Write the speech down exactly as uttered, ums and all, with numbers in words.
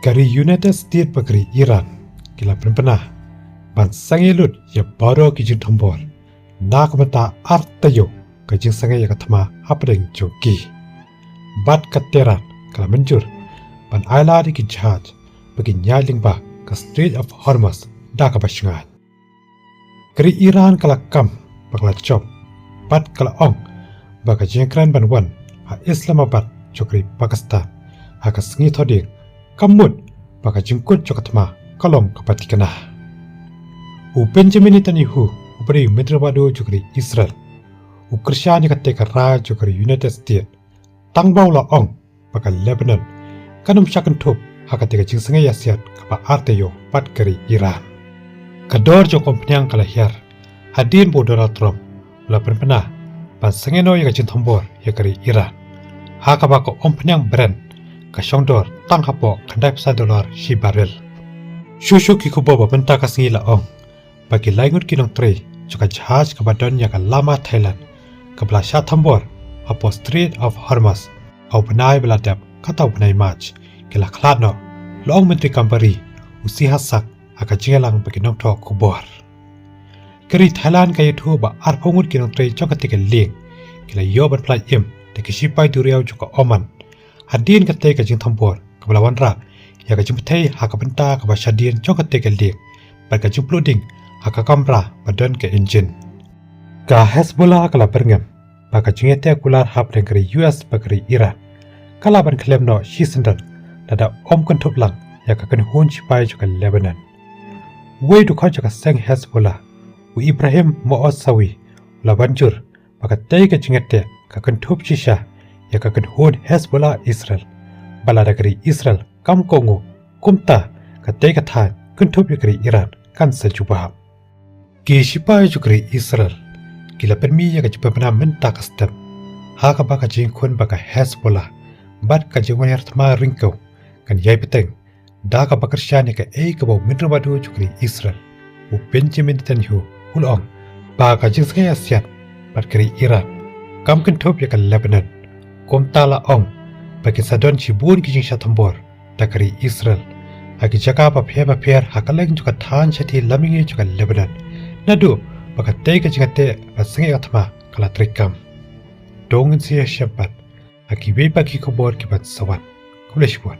Ka ri United States bad ka ri Iran ki la pynbna ban sangeh lut ïa baroh ki jingthombor na ka bynta ar taïew ka jingsangeh ïa ka thma hapdeng jong ki. Bad ka Tehran ka la mynjur ban ailad ïa ki jahaj ba kin ïaid lyngba ka Strait of Hormuz da kaba shngaiñ. Ka ri Iran ka la kam ba ka la jop bad ka la ong ba ka jingkren ban wan ha Islamabad jong ka ri Pakistan ha ka sngi Thohdieng ka mut ba ka jingkut jong ka thma ka long kaba thikna. U Benjamin Netanyahu, u ba dei u myntri baduh jong ka ri Israel, u kyrshan ïa katei ka rai jong ka ri United States tang ba u la ong ba ka Lebanon kan ym shah kynthup ha katei ka jingsangeh ïasiat kaba ar taïew bad ka ri Iran. Ka dor jong ka umphniang ka la hiar hadien ba u Donald Trump u la pynbna ban sangeh noh ïa ka jingthombor ïa ka ri Iran, ha kaba ka umphniang Brent ka shong dor tang hapoh khyndai phew san dollar shi barrel. Shuh shuh ki khubor ba mynta ka sngi la ong ba ki lai ngut ki nongtrei jong ka jahaj kaba don ïa ka lama Thailand kaba la shah thombor hapoh Strait of Hormuz ha u bnai ba la dep, kata u bnai March, ki la khlad noh, la ong u Myntri kam ri, u C Hasak, ha ka jingïalang bad ki nongthoh khubor. Ka ri Thailand ka ïathuh ba arphew ngut ki nongtrei jong katei ka lieng ki la ïoh ban pyllait im da ki shipai duriaw jong ka Oman hadien katei ka jingthombor kaba la wanrah ïa ka jingpyrthei ha ka bynta kaba shadien jong katei ka lieng bad ka jingpluh ding ha ka kamra ba don ka injin. Ka Hezbollah ka la byrngem ba ka jingïateh kular hapdeng ka ri U S bad ka ri Iran ka lah ban khlem noh shisyndon lada ym kynthup lang ïa ka kynhun shipai jong ka Lebanon. Uwei u dkhot jong ka seng Hezbollah, u Ibrahim Musawi, u la ban jur ba katei ka jingïateh ka kynthup shisha ïa ka kynhun Hezbollah Israel, bad lada ka ri Israel kam kohnguh, kumta katei ka thaiñ kynthup ïa ka ri Iran kan sa jubab. Ki shipai jong ka ri Israel ki la pynmih ïa ka jingpynbna mynta ka step, ha kaba ka jingkhun bad ka Hezbollah bad ka jingwan hiar thma ryngkew kan ïai bteng, da kaba kyrshan ïa kaei kaba u myntri baduh jong ka ri Israel, u Benjamin Netanyahu, u la ong ba ka jingsangeh ïasiat bad ka ri Iran kam kynthup ïa ka Lebanon. Kumta la ong ba kin sa don shibun ki jingshah thombor da ka ri Israel ha ki jaka bapher bapher ha kylleng jong ka thaiñ shathie lam mihngi jong ka Lebanon, naduh ba katei ka jingïateh ban sangeh ïa ka thma ka la treikam. To ngin sa ïashem pat ha kiwei pat ki khubor kiban sa wan. Khublei shibun.